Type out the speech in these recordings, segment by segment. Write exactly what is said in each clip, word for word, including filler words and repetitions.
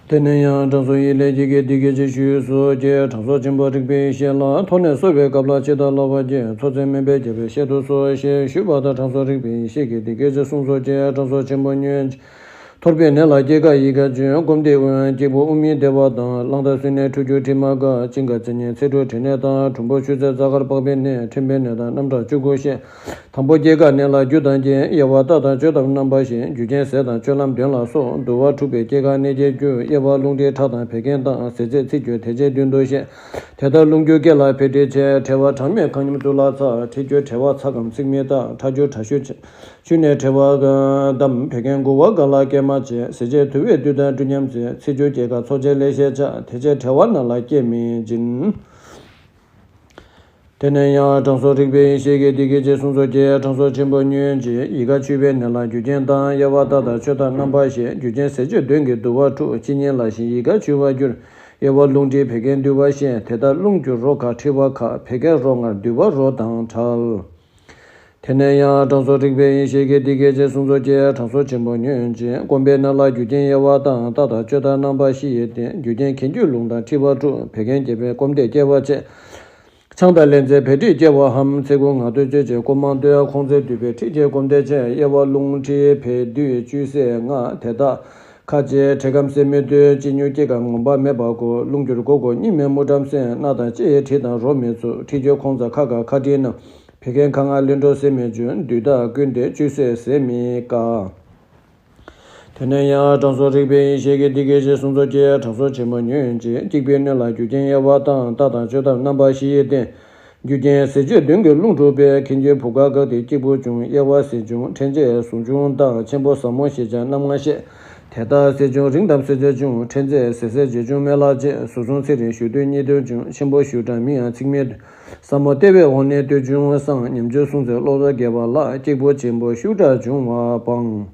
དེ་ནས་ཡང་དྲང་སྲོང་ཡིད་ལས་ཀྱིས་འདི་སྐད་ཅེས་ཞུས་སོ། ཀྱེ་དྲང་སྲོང་ཆེན་པོ་རིག་པའི་ཡེ་ཤེས་ལགས། ཐོག་ནས་གསོལ་བའི་སྐབས་ལ་ཇི་ལྟར་སློབ་པར་བགྱི། ཚོགས་རྫས་སྨན་པས་རྒྱལ་བའི་ཞལ་དུ་གསོལ་ཞེས་ཞུས་པ་དང་། དྲང་སྲོང་རིག་པའི་ཡེ་ཤེས་ཀྱིས་འདི་སྐད་ཅེས་གསུངས་སོ། ཀྱེ་དྲང་སྲོང་ཆེན་པོ་ཉོན་ཅིག། ཐོར་པའི་ནད་ལ་སྐྱེ་རྒ་ཡི་ག་འབྱུང་། སྐོམ་དེ་སྐྱེས་བུ་དབུ་མའི་བདེ་བ་དང་། གླང་དར་གསོན་ནས་ཁྲུས་གྱུར་དྲི་མ་འགག། གཅིན་འགག་མཚན་ཉིད་ཚེ་འགྲོ་དྲི་ནད་དང་། གྲུམ་བུ་ཆུ་སེར་རྩ་དཀར་པགས་པའི་ནད། འཕྲེང་བའི་ནད་དང་རྣམ་གྲངས་བཅུ་དགུ་བཤད། དང་པོ་སྐྱེ་རྒ་ནད་ལ་རྒྱུ་དང་རྐྱེན། དབྱེ་བ་རྟགས་དང་བཅོས་ཐབས་རྣམ་པ་བཞི། རྒྱུ་རྐྱེན་ཟས་དང་སྤྱོད་ལམ་དོན་ལ་སོགས། འདུ་བ་འཁྲུགས་པའི་སྐྱེ་རྒ་ནད་ཀྱི་རྒྱུ། དབྱེ་བ་རླུང་མཁྲིས་ཁྲག་དང་བད་ཀན་དང་། ཟས་ཚད་ཚིག་གྱུར་དེ་བྱས་བདུན་དུ་བཤད། དེ་ལྟར་རླུང་རྒྱུ་སྐྱེ་ལ་བད་མཁྲིས་བྱས། ཕྲེང་བ་གྲངས་མེད་ཁང་སྙོམས་དུག་ལ་ཚ། མཁྲིས་རྒྱུ་ཕྲེང་བ་ཚ་གམ་ཚིགས་མི་དྭངས། ཁྲག་རྒྱུ་དྲག་ཤུལ་ཆུ་ནད་ཕྲེང་བ་འདམ། བད་ཀན་འགུ་བ་འགག་ལ་སྐྱེད་མ་བྱེད། ཟས་བཅད་དུ་བའི་དུས་དང་དུས་མཉམ་ཟས། ཚིག་གྱུར་སྐྱེ་རྒ་ཚོགས་ཆེན་ལས་ཞེས་བྱ། དེ་བྱས་ཕྲེང་བ་རྣམས་ལ་སྐྱེད་མི་འབྱིན། དེ་ནས་ཡང་དྲང་སྲོང་རིག་པའི་ཡེ་ཤེས་ཀྱིས་འདི་སྐད་ཅེས་གསུངས་སོ། ཀྱེ་དྲང་སྲོང་ཆེན་པོ་ཉོན་ཅིག། ཡི་ག་འཆུས་པའི་ནད་ལ་རྒྱུ་རྐྱེན་དང་། དབྱེ་བ་རྟགས་དང་བཅོས་ཐབས་རྣམ་པ་བཞི། རྒྱུ་རྐྱེན་ཟས་སྤྱོད་གདོན་གྱིས་འདུ་བ་འཁྲུགས། གཅིན་སྙི་ལ་ཞིག་ཡི་ག་འཆུས་པར་འགྱུར། དབྱེ་བ་རླུང་མཁྲིས་བད་ཀན་འདུས་པ་བཤད། དེ་ལྟར་རླུང་རྒྱུ་རོ་ཁ་མཁྲིས་པ་ཁ། བད་ཀན་རོ་མངར་འདུས་པ་རོ་དང་བྲལ། དེ་ནས་ཡང་དྲང་སྲོང་རིག་པའི་ཡེ་ཤེས་ཀྱིས་འདི་སྐད་ཅེས་གསུངས་སོ། ཀྱེ་དྲང་སྲོང་ཆེན་པོ་ཉོན་ཅིག། སྐོམ་པའི་ནད་ལ་རྒྱུ་རྐྱེན་དབྱེ་བ་དང་། རྟགས་དང་བཅོས་ཐབས་རྣམ་པ་བཞི་ཡི་སྟེང་། རྒྱུ་རྐྱེན་གྱེན་རྒྱུས་རླུང་དང་མཁྲིས་པ་འཁྲུགས། བད་ཀན་རྒྱས་པས་སྐོམ་དེ་སྐྱེ་བ་བྱེད། ཆང་དང་ལན་ཚྭས་བད་མཁྲིས་སྐྱེ་བའམ། ཚེ་འགུགས་ངང་དུ་བཅོས་བྱེད། སྐོམ་མང་འདོད་ཡང་ཁོང་ཚེ་འདུས་པས། མཁྲིས་སྐྱེ་སྐོམ་དེ་བྱེད། དབྱེ་བ་རླུང་མཁྲིས་བད་འདུས་བཅུད་ཟད་ལྔ། དེ་དག་ཁ་ལྕེ་མཁྲེགས་སྐམ་སེམས་མི་འདུ། ལྕེ་མྱུར་སྐྱེ་ཁམས་ངོམས་པ་མེད་པར་གོ། རླུང་རྒྱུར་མགོ་སྐོར་གཉིད་མེད་མུ་ཊམ་སེམས། སྣ་དང་ལྕེ་ཡི་དྲི་དང་རོ་མི་ཚུགས། མཁྲིས་རྒྱུ་ཁོང་རྩ་ཁ་དཀར་ཁ་དྲི་ནག། བད་ཀན་ཁ་མངར་ལན་འགྲོ་ཟས་མི་འཇུ། འདུས་རྟགས་ཀུན་ཏེ་བཅུད་ཟད་ཟས་མི་དཀའ། དེ་ནས་ཡང་དྲང་སྲོང་རིག་པའི་ཡེ་ཤེས་ཀྱིས་འདི་སྐད་ཅེས་གསུངས་སོ། ཀྱེ་དྲང་སྲོང་ཆེན་པོ་ཉོན་ཅིག། སྐྱེས་བུའི་སྣོད་ལ་རྒྱུ་རྐྱེན་དབྱེ་བ་དང་། རྟགས་དང་བཅོས་ཐབས་རྣམ་པ་བཞི་ཡི་སྟེང་། རྒྱུ་རྐྱེན་ཟས་སྤྱོད་གདོན་གྱིས་རླུང་འཁྲུགས་པས། གྱེན་རྒྱུས་བུ་ག་འགགས་ཏེ་སྐྱེས་བུ་འབྱུང་། དབྱེ་བ་ཟས་བྱུང་ཕྲན་ཚེགས་ཟུངས་བྱུང་དང་། ཆེན་པོ་ཟབ་མོ་ཞེས་བྱ་རྣམ་ལྔ་བཤད། དེ་ལྟར་ཟས་བྱུང་རིང་དང་ཟས་ཚད་ཆུང་། ཕྲན་ཚེགས་ཟས་ཟད་བྱེད་ཆུང་མེད་ལ་བྱེད། ཟུག་གཟུང་ཚེ་རིང་ཞུ་དུས་གཉིད་དོན་བྱུང་། ཆེན་པོ་ཞུ་གྲངས་མི་ཡང་ཚིག་མེད། ཟབ་མོ་ལྟེ་བའི་འོག་ནས་སྟོད་བྱུང་སང་། ཉམས་བཅོས་གསུང་ཚེ་བློ་རབ་རྒྱས་པ་ལ། སྐྱེས་བུ་ཆེན་པོ་ཤུགས་དྲག་འབྱུང་བ་སྤང་།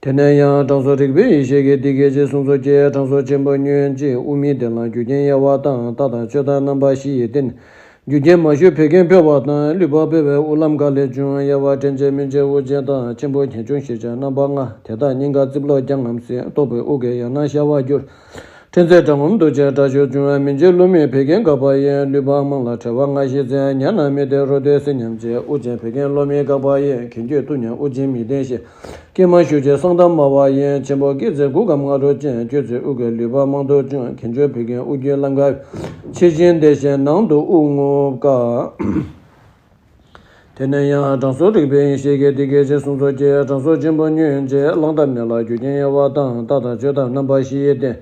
དེ་ནས་ཡང་དྲང་སྲོང་རིག་པའི་ཡེ་ཤེས་ཀྱིས་འདི་སྐད་ཅེས་གསུངས་སོ། ཀྱེ་དྲང་སྲོང་ཆེན་པོ་ཉོན་ཅིག། དབུ་མའི་གདན་ལ་རྒྱུ་རྐྱེན་དབྱེ་བ་དང་། རྟགས་དང་བཅོས་ཐབས་རྣམ་པ་བཞི་ཡི་སྟེང་། རྒྱུ་རྐྱེན་མ་ཞུ་བད་ཀན་འཕེལ་བ་དང་། ལུད་པ་འཕེལ་བའི་དབུགས་ལམ་འགག་ལས་བྱུང་། དབྱེ་བ་ཕྲན་ཚེགས་སྨིན་བྱེད་དབུགས་འབྱིན་དང་། ཆེན་པོ་གྱེན་ཆུང་ཞེས་བྱ་རྣམ་པ་ལྔ། དེ་དག་སྙིང་ག་རྩིབ་ལོགས་རྒྱང་ངམ་སྲིད། ལྟོགས་པའི་དབུགས་ཀྱིས་ཡང་ན་ཤ་བར་འགྱུར། ཕྲན་ཚེགས་གྲང་ངམ་འདུ་བྱེད་དྲག་ཤུལ་འབྱུང་། སྨིན་བྱེད་རླུང་མི་བད་ཀན་འགག་པ་ཡིན། ལུད་པ་རྨང་ལ་གྲེ་བ་ལྔ་བཞི་འཛིན། ཉལ་ན་མི་བདེ་རོ་སྟོད་སེར་ཉམས་བྱེད། དབུགས་འབྱིན་བད་ཀན་རླུང་མི་འགག་པ་ཡིན། གྱེན་རྒྱུས་ལྟུང་ཉམས་དབུགས་འབྱིན་མི་བདེ་ཞིང་། སྐྱེས་མ་ཞུ་བྱེད་གསང་གཏམ་སྨྲ་བ་ཡིན། ཆེན་པོ་སྐྱེས་ཚེ་དགུ་གམ་ལྔ་རུ་ཕྱིན། སྐྱེས་ཚེ་དབུགས་ཀྱི་ལུད་པ་རྨང་དུ་བྱུང་། གྱེན་རྒྱུས་བད་ཀན་དབུགས་རྒྱུས་ལམ་འགག་ཕྱི་བཞིན་བདེ་ཞིང་ནང་དུ་དབུགས་རྔུབ་དཀའ། དེ་ནས་ཡང་དྲང་སྲོང་རིག་པའི་ཡེ་ཤེས་ཀྱིས་འདི་སྐད་ཅེས་གསུངས་སོ། ཀྱེ་དྲང་སྲོང་ཆེན་པོ་ཉོན་ཅིག། གླང་དར་ནད་ལ་རྒྱུ་རྐྱེན་དབྱེ་བ་དང་། རྟགས་དང་བཅོས་ཐབས་རྣམ་པ་བཞི་ཡི་སྟེང་།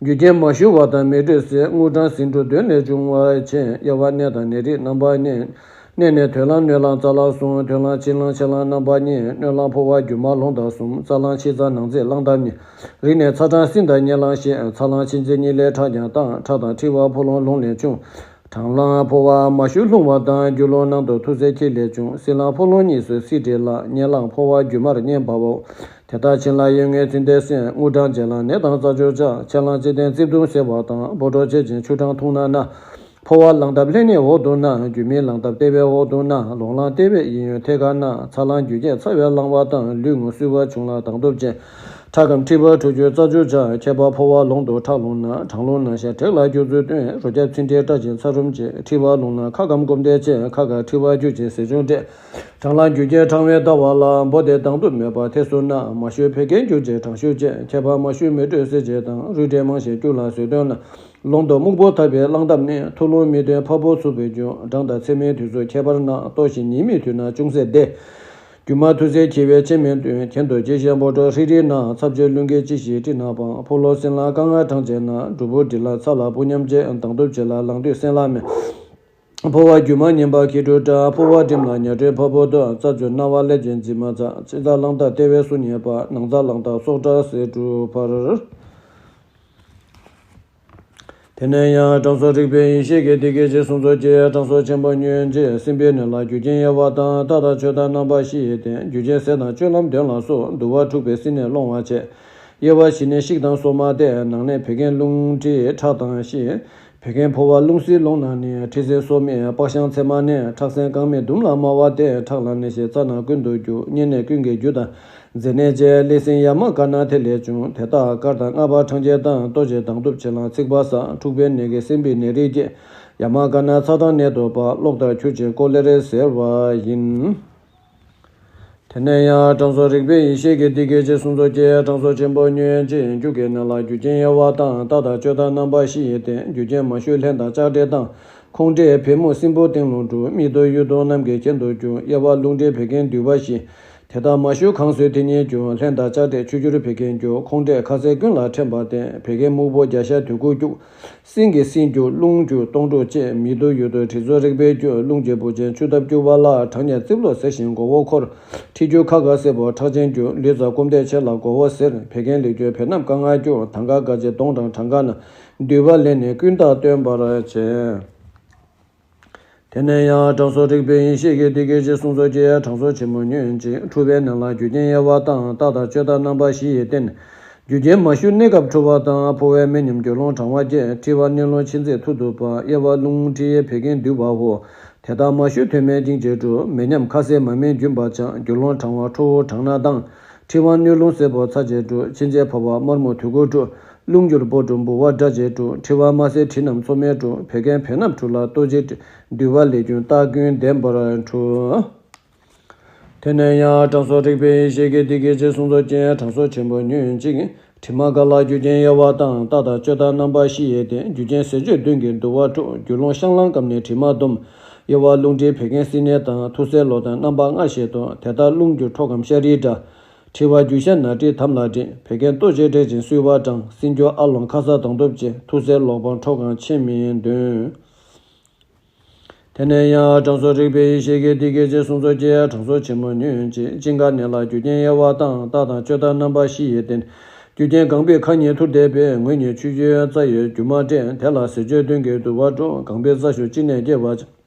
རྒྱུ་རྐྱེན་མ་ཞུ་བ་དང་མེ་དྲོད་ཟད། རྔུལ་གྲང་ཟིང་འཁྲུག་གདོན་ལས་བྱུང་བ་ཆེ། དབྱེ་བ་གནས་དང་ནད་རིགས་རྣམ་པ་གཉིས། གནས་ནི་དོན་ལམ་སྣོད་ལམ་རྩ་ལམ་གསུམ། དོན་ལམ་ཕྱི་ལམ་ཕྱི་ལམ་རྣམ་པ་གཉིས། སྣོད་ལམ་ཕོ་བ་རྒྱུ་མ་རླུང་དང་གསུམ། རྩ་ལམ་ཕྱི་རྩ་ནང་རྩིབས་རླངས་ཐབས་གཉིས། རིགས་ནི་ཚ་གྲང་སྲིན་དང་གཉན་ལམ་བཞི། ཚ་ལམ་ཕྱི་འཛིན་གཉིས་ལས་ཁྲག་རྐྱང་དང་། ཁྲག་དང་མཁྲིས་པ་ཕོ་རླུང་རླུང་ལས་བྱུང་། གྲང་ལམ་ཕོ་བ་མ་ཞུ་ལྷུང་བ་དང་། རྒྱུ་རླུང་ནང་དུ་ཐུག་སའི་ཁྱི་ལས་བྱུང་། སྲིན་ལམ་ཕོ་རླུང་གཉིས་སུ་སྲིད་དྲི་ལ། གཉན་ལམ་ཕོ་བ་རྒྱུ་མར་གཉན་བབ་བོ། དེ་དག་ཕྱིན་ལ་གཡོ་ངན་ཚིག་འདས་སེམས། རྔུལ་གྲང་བྱེད་ལ་ནད་དང་རྩ་ཆུ་ཆག་ཆད་ལམ་ཚིག་ལྡན་རྩིབས་གདུང་སེལ་བ་དང་། སྦོ་གྲོགས་བྱེད་ཅིང་ཆུ་གྲང་འཐུང་ན་ན། ཕོ་བ་ལངས་ཐབས་ལྷན་ནེ་འོག་ཏུ་ན། རྒྱུ་མའི་ལངས་ཐབས་ལྟེ་བའི་འོག་ཏུ་ན། ལོང་ལམ་ལྟེ་བའི་གཡས་གཡོན་ཐད་ཀར་ན། ཚ་ལམ་རྒྱུ་རྐྱེན་ཚ་བས་ལངས་པ་དང་། ལུས་ངུ་གསུས་པ་བྱུང་ལ་དྭངས་སྟོབས་ཆེ། ཁྲག་གམ་མཁྲིས་པ་འཁྲུ་སྐྱོད་རྩ་ཆུ་ཆག་ཁྱད་པར་ཕོ་བ་ལོང་དུ་ཁྲག་ལོང་ན། གྲང་ལོང་ན་ཤ་དྲེག་ལ་སྐྱུག་རྩུབ་སྟོན། རོ་རྒྱབ་ཚིགས་འཁྲིལ་སྐྲ་ཆིལ་ཚ་རུམ་བྱེད། མཁྲིས་པ་ལོང་ན་ཁ་གམ་སྐོམ་དད་ཆེ། ཁ་ཁ་མཁྲིས་པ་རྒྱུ་ཆེ་ཟས་བྱུང་དྲེག་གྲང་ལམ་རྒྱུ་རྐྱེན་གྲང་བས་ལྟ་བ་ལ། འབོ་དེ་དྭངས་སྟོབས་མེད་པ་ཐེ་སུ་ན། མ་ཞུ་བད་ཀན་རྒྱུ་ཆེ་གྲང་ཤུགས་ཆེ། ཁྱད་པར་མ་ཞུ་མེ་དྲོད་སེལ་བྱེད་དང་། རུས་དྲེག་མང་ཞིང་སྐྱུག་ལ་ཟོས་འདོན་ན། ལོང་དུ་སྨུག་པོ་ཐབ་པའི་རླངས་ཐབས་ནི། ཐུག་རླུང་མི་ཐོན་ཕ་བུ་ཚུགས་པའི་རྒྱུ། གྲང་དང་ཚད་མའི་དུས་སུ་ཁྱད་པར་ན། ལྟོགས་ཤིང་ཉི་མའི་དུས་ན་ཅུང་ཟད་བདེ། རྒྱུ་མ་ཐུག་སའི་ཁྱི་བས་ཆེ་མིན་སྟོན། གྱེན་དུ་སྐྱེ་ཤེས་འབོ་གྲོགས་ཧྲིག་རིག་ན། ཚབས་ཆེ་རླུང་གིས་ལྕི་ཞིང་སྤྲིན་ནག་སྤང་། ཕོ་ལོ་སྲིན་ལམ་དཀར་མངར་གྲང་བྱེད་ན། སྒྲུབ་ཕུག་འདྲི་ལ་ཚ་ལ་བུ་མཉམ་བྱེད། དྭངས་སྟོབས་ཆེ་ལ་ལངས་དུས་སྲན་ལ་མེད། ཕོ་བ་རྒྱུ་མ་ཉན་པ་ཁྱི་ཕྲུག་འདྲ། ཕོ་བ་བསྒྲིམས་ལ་ཉ་ཕྲན་ཕ་བུ་འདྲ། རྩ་རྒྱུ་རྣ་བ་ཀླད་ཀྱི་འཛིན་མ་ཚ། ཕྱི་རྩ་རླངས་ཐབས་ལྟེ་བའི་སུ་ཉེས་པ། ནང་རྩ་རླངས་ཐབས་སྲོག་དྲག་ཟས་འཁྲུ་བར། དེ་ནས་ཡང་དྲང་སྲོང་རིག་པའི་ཡེ་ཤེས་ཀྱིས་འདི་སྐད་ཅེས་གསུངས་སོ། ཀྱེ་དྲང་སྲོང་ཆེན་པོ་ཉོན་ཅིག། སྲིན་པོའི་ནད་ལ་རྒྱུ་རྐྱེན་དབྱེ་བ་དང་། རྟགས་དང་བཅོས་ཐབས་རྣམ་པ་བཞི་ཡི་སྟེང་། རྒྱུ་རྐྱེན་ཟས་དང་སྤྱོད་ལམ་གདོན་ལ་སོགས། འདུ་བ་འཁྲུགས་པས་སྲིན་ནད་སློང་བ་བྱེད། དབྱེ་བ་བཞི་ནི་ཤིག་དང་སོ་མ་སྟེ། ནང་ནི་བད་ཀན་རླུང་མཁྲིས་ཁྲག་དང་བཞི། བད་ཀན་ཕོ་བ་རླུང་སྲིན་ལོང་ན་ནི། མཁྲིས་སྲིན་སོ་མའི་པགས་ཤང་ཚེར་མ་ནི། ཁྲག་སྲིན་རྐང་མའི་ཟླུམ་ལ་དམར་བ་སྟེ། ཁྲག་ལ་ནད་གཞི་རྩ་ནང་ཀུན་ཏུ་རྒྱུ། གཉན་ནད་ཀུན་གྱི་རྒྱུ་དང་ མཛེ་ནད་བཅས་ཀླད་སྲིན་ཡ་མ་ཀ་ན་དེ་ལས་བྱུང་། དེ་དག་མཁར་དང་རྔ་བ་གྲང་འགྱེལ་དང་། ལྟོ་འབྱེད་དང་གདུབ་བྱེད་ལ་ཚིག་པ་ཟ། འཁྲུགས་པའི་ནད་ཀྱིས་སྲིན་བུའི་ནད་རིགས་སྐྱེ། ཡ་མ་ཀ་ན་ཚ་དང་ནད་དུ་བབ། གློག་ལྟར་འཁྱུ་ཞིང་ཀོ་ལེ་རེ་ཟེར་བ་ཡིན། དེ་ནས་ཡང་དྲང་སྲོང་རིག་པའི་ཡེ་ཤེས་ཀྱིས་འདི་སྐད་ཅེས་གསུངས་སོ། ཀྱེ་དྲང་སྲོང་ཆེན་པོ་ཉོན་ཅིག་རྒྱུ་གི་ནད་ལ་རྒྱུ་རྐྱེན་དབྱེ་བ་དང་། རྟགས་དང་བཅོས་དང་རྣམ་པ་བཞི་ཡི་སྟེང་། རྒྱུ་རྐྱེན་མ་ཞུ་ལྷན་དང་ལྕགས་དྲེག་དང་། ཁོང་ཁྲེས་བེ་མུག་སྲིན་བུ་སྟེང་ལུང་དྲུག་མིག་ཏོ་ཡུལ་དུ་རྣམས་ཀྱི་གྱེན་དུ་རྒྱུ། དབྱེ་བ་རླུང་མཁྲིས་བད་ཀན་འདུས་པ་བཞི། དེ་དག་མ་ཞུ་གང་སོས་དེ་ཉིད་རྒྱུ། ལྷན་དང་ལྕགས་དྲེག་ཆུ་སྐྱུར་བད་ཀན་རྒྱུ། ཁོང་ཁྲེས་ཁ་ཟས་ཀུན་ལ་ཕྲེང་བ་སྟེ། བད་ཀན་སྨུག་པོ་རྒྱ་ཤ་དུས་ཀུན་སྐྱུག་སྲིན་གྱི་སྲིན་རྒྱུ། རླུང་རྒྱུ་སྟོང་ཕྲུགས་བཅས། མིག་ཏོ་ཡུལ་དུ་དྲི་ཚོར་རེག་པས་རྒྱུ། རླུང་རྒྱུ་བུ་ཆེན་ཆུ་ཐབ་སྐྱུག་པ་ལ། གྲང་ཉལ་རྩིབ་ལོགས་སེར་ཞིང་མགོ་བོ་འཁོར། མཁྲིས་རྒྱུ་ཁ་དཀར་སེར་པོ་ཁྲག་ཆེན་རྒྱུ། ལུས་རྩ་སྐོམ་དད་ཆེ་ལ་མགོ་བོ་སེར། བད་ཀན་ལུས་རྒྱུ་བེ་སྣབས་དཀར་མངར་སྐྱུག་དང་ག་ག་ཅེ་གདོང་དང་བྲང་ཁ་ན། འདུས་པ་ལས་ནི་ཀུན་བརྟགས་སྟོན་པར་བྱེད། དེ་ནས་ཡང་དྲང་སྲོང་རིག་པའི་ཡེ་ཤེས་ཀྱིས་འདི་སྐད་ཅེས་གསུངས་སོ། ཀྱེ་དྲང་སྲོང་ཆེན་པོ་ཉོན་ཅིག་འཁྲུགས་པའི་ནད་ལ་རྒྱུ་རྐྱེན་དབྱེ་བ་དང་། རྟགས་དང་བཅོས་དང་རྣམ་པ་བཞི་ཡི་སྟེང་། རྒྱུ་རྐྱེན་མ་ཞུ་གནས་སྐབས་འཁྲུ་བ་དང་། ཕོ་བའི་མི་ཉམས་རྒྱུ་ལོང་གྲང་བ་སྐྱེ། མཁྲིས་པ་སྣེ་ལོང་མཆིན་ཚད་ཐུར་དུ་འབབ། དབྱེ་བ་རླུང་མཁྲིས་བད་ཀན་འདུས་པའོ། དེ་དག་མ་ཞུ་དོན་མེད་སྙིང་རྗེ་འཁྲུ། མི་ཉམས་ཁ་ཟས་མ་སྨིན་རྒྱུན་པར་འཆང་། རྒྱུ་ལོང་གྲང་བ་ཁྲོ་བོ་གྲང་ན་དང་། མཁྲིས་པ་སྣེ་ལོང་སེར་པོ་ཚ་བྱེད་འཁྲུ། མཆིན་ཚད་ཕོ་བ་དམར་མོ་དུས་ཀུན་འཁྲུ། རླུང་རྒྱུ་སྤོ་འཁྲུ་འབུ་བ་དགྲ་བྱེད་འཁྲུ། མཁྲིས་པ་དམར་སེར་མཁྲིས་རྣམས་ཚོ་མེད་འཁྲུ། བད་ཀན་བེ་སྣབས་འཁྲུ་ལ་ལྟོ་འབྱེད་འཁྲུ། འདུས་པ་ལས་རྒྱུ་རྟགས་ཀུན་ལྡན་པར་འཁྲུ། དེ་ནས་ཡང་དྲང་སྲོང་རིག་པའི་ཡེ་ཤེས་ཀྱིས་འདི་སྐད་ཅེས་གསུངས་སོ། ཀྱེ་དྲང་སྲོང་ཆེན་པོ་ཉོན་ཅིག་དྲི་མ་འགའ་ལ་རྒྱུ་རྐྱེན་དབྱེ་བ་དང་། རྟགས་དང་བཅོས་དང་རྣམ་པ་བཞི་ཡི་སྟེང་། རྒྱུ་རྐྱེན་ཟས་སྤྱོད་བདུན་གྱིས་འདུ་བ་འཁྲུ། རྒྱུ་ལོང་བཤང་ལམ་སྐམ་ནས་དྲི་མ་སྡོམ། དབྱེ་བ་རླུང་མཁྲིས་བད་ཀན་སྲིན་ནད་དང་། ཐུར་སེལ་ལོག་དང་རྣམ་པ་ལྔ་བཞིན་དུ། དེ་ལྟར་རླུང་རྒྱུ་ཁྲོ་སྐམ་ཤ་རིལ་འདྲ། མཁྲིས་པ་རྒྱུ་ཤ་ན་དྲི་དམ་ལ་དྲི། བད་ཀན་ལྟོ་འབྱེད་དྲེག་ཅིང་གསུས་པ་གྲང་། སྲིན་རྒྱུ་ཨ་ལོང་ཁ་ཟས་དང་གདུབ་བྱེད། ཐུར་སེལ་ལོག་སྤང་ཁྲོ་སྐམ་ཕྱེ་མིན་འདོན། དེ་ནས་ཡང་དྲང་སྲོང་རིག་པའི་ཡེ་ཤེས་ཀྱིས་འདི་སྐད་ཅེས་གསུངས་སོ། ཀྱེ་དྲང་སྲོང་ཆེན་པོ་ཉོན་ཅིག་གཅིན་སྐར་ནད་ལ་རྒྱུ་རྐྱེན་དབྱེ་བ་དང་། རྟགས་དང་བཅོས་དང་རྣམ་པ་བཞི་ཡི་སྟེང་། རྒྱུ་རྐྱེན་རྐང་པའི་ཁ་གཉིས་ཐུར་བསྡད་པས། ངོས་གཉིས་ཆུ་སྐྱུར་རྩ་ཡོད་རྒྱུ་མ་དྲེག་དེ་ལ་ཟས་སྤྱོད་བདུན་གྱིས་འདུ་བ་འཁྲུ། རྐང་པའི་རྩ་གཞུག་གཅིན་ནད་སྐྱེ་བ་ཅིན།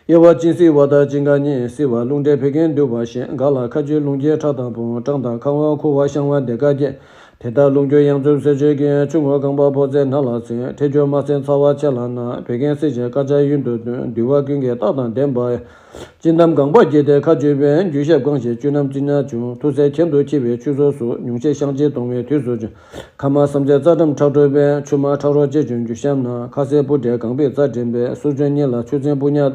དབྱེ་བ་གཅིན་བསིལ་བ་དང་གཅིན་སྐར་གཉིས། བསིལ་བ་རླུང་མཁྲིས་བད་ཀན་འདུས་པ་བཞིན། འགག་ལ་ཁ་ཆུས་རླུང་སྐྱེས་ཁྲག་དང་བུམ། གྲང་དང་ཁ་སྔོན་ཁུ་བ་བཤང་བ་འདེད་ཀ་སྐྱེ། དེ་ལྟར་རླུང་རྒྱུ་ཡང་རྩུབ་ཟས་སྤྱོད་ཀྱིས། ཆུ་སྔོན་རྐང་པ་ཕོ་རྩེ་ན་ལ་ཟིན། མཁྲིས་རྒྱུ་དམར་སེར་ཚ་བ་ཆེ་ལ་ན། བད་ཀན་བསིལ་ཞིང་དཀར་ཆ་ཡུན་དུ་འདུས། འདུས་པ་ཀུན་གྱི་རྟགས་དང་ལྡན་པ། གཅིན་དམ་ལྒང་པ་སྐྱེས་ཏེ་ཁ་ཆུས་པས། རྒྱུ་ཞབས་བཀང་ཞིང་བཅུད་རྣམས་རྩིག་ནག་འབྱུང་། ཐུར་སེལ་གྱེན་དུ་འཁྱིལ་བས་ཆུ་སོ་ཟུག་ཉུང་ཤས་བཤང་གཅི་གཏོང་བའི་དུས་སུ་འབྱུང་། ཁ་མ་སམ་ཚད་རྩ་འགྲམ་ཁྲག་འཁྲུ་བས། ཆུ་མ་ཁྲག་རོ་ཅེ་བྱུང་རྒྱུ་ཞབས་ན། ཁ་ཟས་སྤུ་འདྲེས་རྐང་པའི་རྩ་འགྲིམ་པས། སོ་ཆུ་གཉིས་ལ་ཆུ་ཚན་སྤུ་ཉག་